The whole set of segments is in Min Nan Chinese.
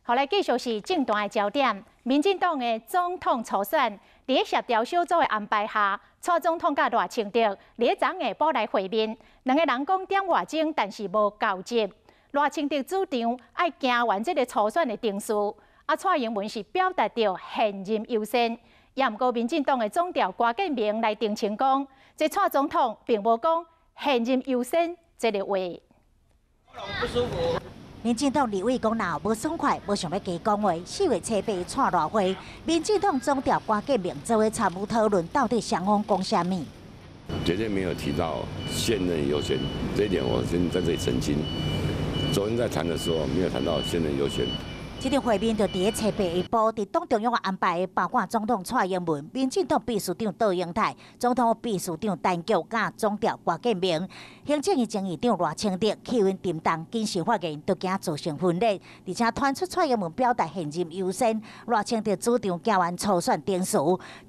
好，來繼續是政壇的焦點。民進黨的總統初選，佇協調小組的安排下，蔡總統佮賴清德佇昨下晡來會面，兩个人講點外鐘，但是無交集。賴清德主張愛行完這个初選的程序，啊，蔡英文是表達著現任優先。也毋過民進黨的總召郭建明來澄清講，這蔡總統並無講現任優先這个話。民進黨立委講若無爽快，無想欲加講話。4月7日蔡賴會，民進黨總召郭建明做伙參與討論，到底雙方講啥物？絕對沒有提到現任優先，這一點我先在這裡澄清。昨天在談的時候，沒有談到現任優先。這場會面就佇咧初八下晡，佇黨中央安排的，包括總統蔡英文、民進黨秘書長杜英泰、總統秘書長陳菊佮總召郭建明、行政院前院長賴清德，氣氛沉重，緊時發言都驚造成分裂，而且傳出蔡英文表達現任優先，賴清德主張行完初選程序，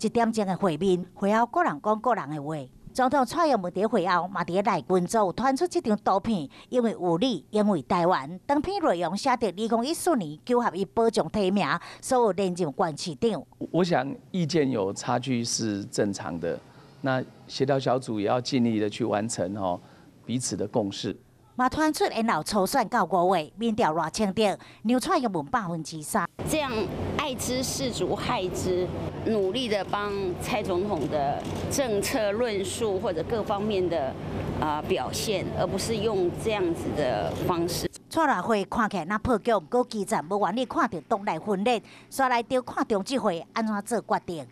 一點鐘的會面，會後各人講各人的話。總統蔡英文佇會後嘛佇咧內群組傳出這張圖片，因為有你，因為台灣。當片內容寫著2014年九合一保障提名，所有連任縣市長。我想意見有差距是正常的，那協調小組也要盡力的去完成吼彼此的共識。嘛傳出延後初選到5月，民調賴清德讓蔡英文3%。這樣愛之是如害之，努力的幫蔡總統的政策論述或者各方面的表現，而不是用這樣子的方式。蔡賴會看起來若破局，毋過基層無願意看著黨內分裂，煞來著看中這回按怎做決定。